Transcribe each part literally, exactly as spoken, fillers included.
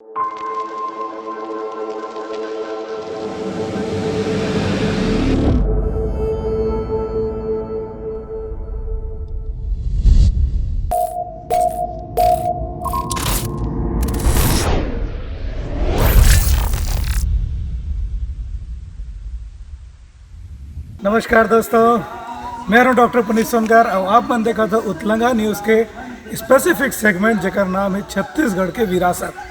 नमस्कार दोस्तों, मैं हूं डॉक्टर पुनीत सोनकर और आप मन देखत हो उतलंगा न्यूज़ के स्पेसिफिक सेगमेंट, जेकर नाम है छत्तीसगढ़ के विरासत।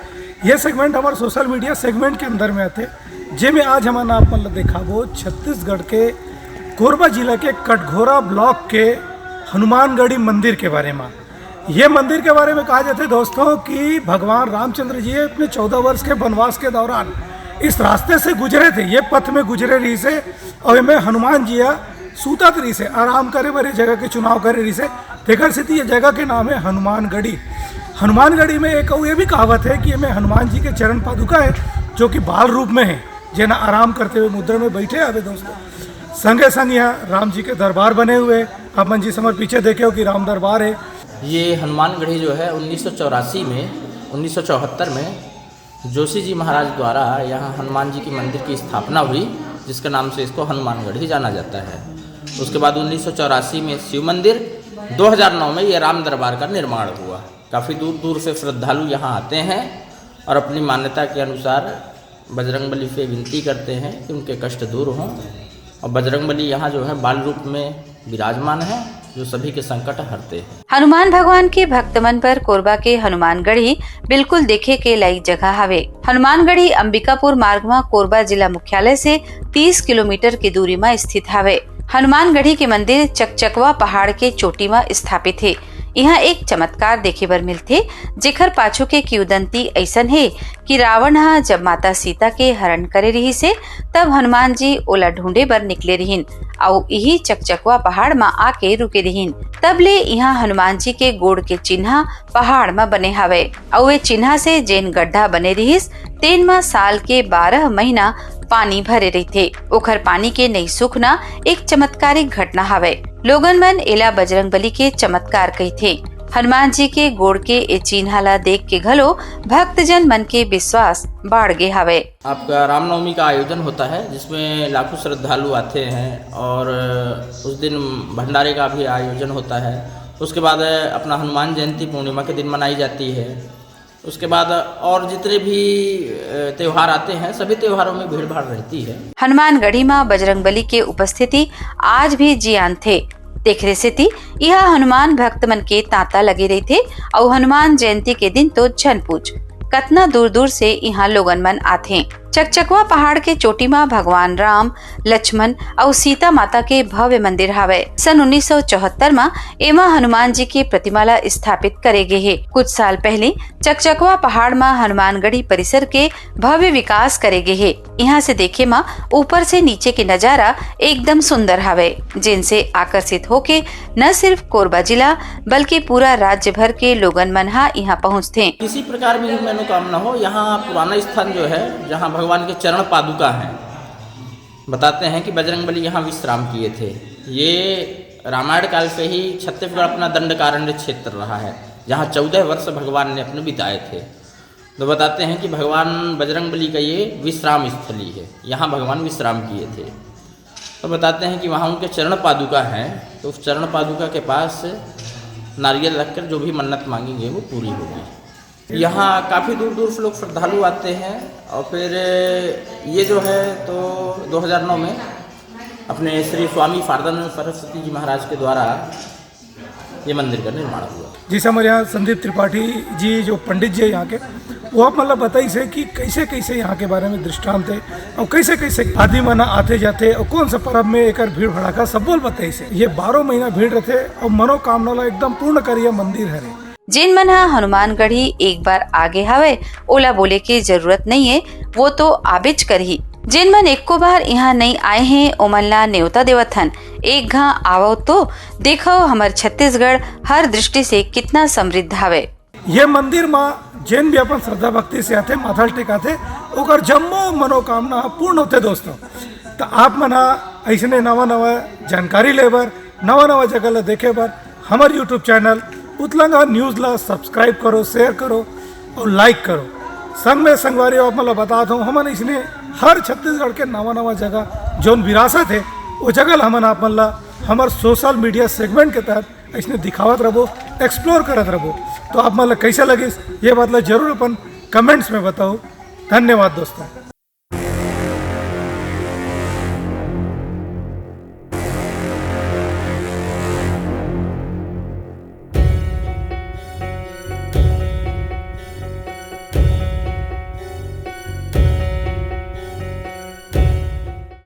ये सेगमेंट हमारे सोशल मीडिया सेगमेंट के अंदर में आते, जेमे आज हमन आप मन ल देखाबो छत्तीसगढ़ के कोरबा जिला के कटघोरा ब्लॉक के हनुमानगढ़ी मंदिर के बारे में। ये मंदिर के बारे में कहा जाता है दोस्तों कि भगवान रामचंद्र जी अपने चौदह वर्ष के वनवास के दौरान इस रास्ते से गुजरे थे, ये पथ में गुजरे रहिसे, और एमे हनुमान जी ह सूतत रहिसे, आराम करे बर ये जगह के चुनाव करे रहिसे, तेकर सेती ये जगह के नाम है हनुमानगढ़ी। हनुमानगढ़ी में एक अउ ये भी कहावत है कि एमे हनुमान जी के चरण पादुका है, जो कि बाल रूप में है, जेना आराम करते हुए मुद्रा में बैठे हवे दोस्तों। संगे संग यहाँ राम जी के दरबार बने हुए, आप मन जी समर पीछे देखे हो कि राम दरबार है। ये हनुमानगढ़ी जो है उन्नीस सौ चौरासी में, उन्नीस सौ चौहत्तर में जोशी जी महाराज द्वारा यहाँ हनुमान जी की मंदिर की स्थापना हुई, जिसके नाम से इसको हनुमानगढ़ी जाना जाता है। उसके बाद उन्नीस सौ चौरासी में शिव मंदिर, दो हज़ार नौ में ये राम दरबार का निर्माण हुआ। काफ़ी दूर दूर से श्रद्धालु यहाँ आते हैं और अपनी मान्यता के अनुसार बजरंगबली से विनती करते हैं कि उनके कष्ट दूर हों। और बजरंगबली यहाँ जो है बाल रूप में विराजमान है, जो सभी के संकट हरते हैं। हनुमान भगवान के भक्त मन बर कोरबा के हनुमानगढ़ी बिल्कुल देखे के लायक जगह हवे। हनुमानगढ़ी अंबिकापुर मार्ग म कोरबा जिला मुख्यालय से तीस किलोमीटर के दूरी म स्थित हवे। हनुमानगढ़ी के मंदिर चकचकवा पहाड़ के चोटी म स्थापित हे। इहाँ एक चमत्कार देखे बर मिलथे, जेकर पाछू के किंवदंती अइसन हे कि रावण ह जब माता सीता के हरण करे रिहिस हे, तब हनुमान जी ओला ढूंढे बर निकले रिहिन, अउ इही चकचकवा पहाड़ म आके रुके रिहिन। तब ले इहाँ हनुमान जी के गोड़ के चिन्हा पहाड़ म बने हवय, अउ ए चिन्हा से जेन गड्ढा बने रिहिस, तेन म साल के बारह महीना पानी भरे रहिथे। ओखर पानी के नइ सूखना एक चमत्कारिक घटना हवय। लोगन मन एला बजरंगबली के चमत्कार कहिथे। हनुमान जी के गोड़ के ए चिन्हा ला देख के घलो भक्तजन मन के विश्वास बाढ़ गे हवय। आपका रामनवमी का आयोजन होता है, जिसमें लाखों श्रद्धालु आते हैं और उस दिन भंडारे का भी आयोजन होता है। उसके बाद अपना हनुमान जयंती पूर्णिमा के दिन मनाई जाती है। उसके बाद और जितने भी, अ, त्योहार आते हैं, सभी त्योहारों में भीड़ भाड़ रहती है। हनुमानगढ़ी म बजरंगबली के उपस्थिति आज भी जियांत हे। तेखरे सेती इहाँ हनुमान भक्त मन के तांता लगे रहिथे अउ हनुमान जयंती के दिन तो झन पूछ, कतना दूर-दूर से इहाँ लोगन मन आथे। चकचकवा पहाड़ के चोटी म भगवान राम, लक्ष्मण अउ सीता माता के भव्य मंदिर हावय। सन उन्नीस सौ चौहत्तर म एमा हनुमान जी के प्रतिमा ला स्थापित करे गे हे। कुछ साल पहले चकचकवा पहाड़ म हनुमानगढ़ी परिसर के भव्य विकास करे गे हे। इहाँ से देखे म ऊपर से नीचे के नजारा एकदम सुंदर हावय, जेन से आकर्षित होके न सिर्फ कोरबा जिला, बल्कि पूरा राज्य भर के लोगन मन ह इहाँ पहुँचथे। किसी प्रकार की मनोकामना हो, यहाँ पुराना स्थान जो है, जहाँ भगवान के चरण पादुका हैं, बताते हैं कि बजरंगबली यहाँ विश्राम किए थे। ये रामायण काल से ही छत्तीसगढ़ अपना दंडकारण्य क्षेत्र रहा है, जहाँ चौदह वर्ष भगवान ने अपने बिताए थे। तो बताते हैं कि भगवान बजरंगबली का ये विश्राम स्थली है, यहाँ भगवान विश्राम किए थे। तो बताते हैं कि वहाँ उनके चरण पादुका हैं, तो उस चरण पादुका के पास नारियल रखकर जो भी मन्नत मांगेंगे, वो पूरी होगी। यहाँ काफ़ी दूर दूर से लोग श्रद्धालु आते हैं। और फिर ये जो है, तो दो हज़ार नौ में अपने श्री स्वामी शारदानंद सरस्वती जी महाराज के द्वारा ये मंदिर का निर्माण हुआ। जैसे हमारे यहाँ संदीप त्रिपाठी जी, जो पंडित जी है यहाँ के, वो आप मतलब बताइस हे कि कैसे कैसे यहाँ के बारे में दृष्टांत है और कैसे कैसे आदमी मन आते जाते और कौन सा पर्व में एकर भीड़ भड़ाका सब बोल बताइस हे। ये बारह महीना भीड़ रहते और मनोकामना ला एकदम पूर्ण करिया मंदिर हरे। जेन मन ह हनुमानगढ़ी एक बार आगे हवय, ओला बोले के जरूरत नइये, वो तो आबेच करही। जेन मन एको बार इहाँ नइ आए हें, ओमन ला नेवता देवत हन, एक घां आवव तो, देखव हमर छत्तीसगढ़ हर दृष्टि से कितना समृद्ध हवय। ये मंदिर म जेन भी अपन श्रद्धा भक्ति से आथे, माथा ल टेकाथे, ओकर जम्मो मनोकामना ह पूर्ण होथे दोस्तों। त आप मन ह अइसने नवा नवा जानकारी ले बर, नवा नवा जगह ल देखे बर हमर YouTube चैनल उतलंगा न्यूज़ ला सब्सक्राइब करो, शेयर करो और लाइक करो। संग में संगवारी, आप मन ला बतात हूँ, हमन इसने हर छत्तीसगढ़ के नवा नवा जगह, जौन विरासत है, वो जगह ला हमन आप मन ला हमर सोशल मीडिया सेगमेंट के तहत इसने दिखावत रहबो, एक्सप्लोर करत रहबो। तो आप मन ला कैसा लगिस, ये बात ला जरूर अपन कमेंट्स में बताओ। धन्यवाद दोस्तों।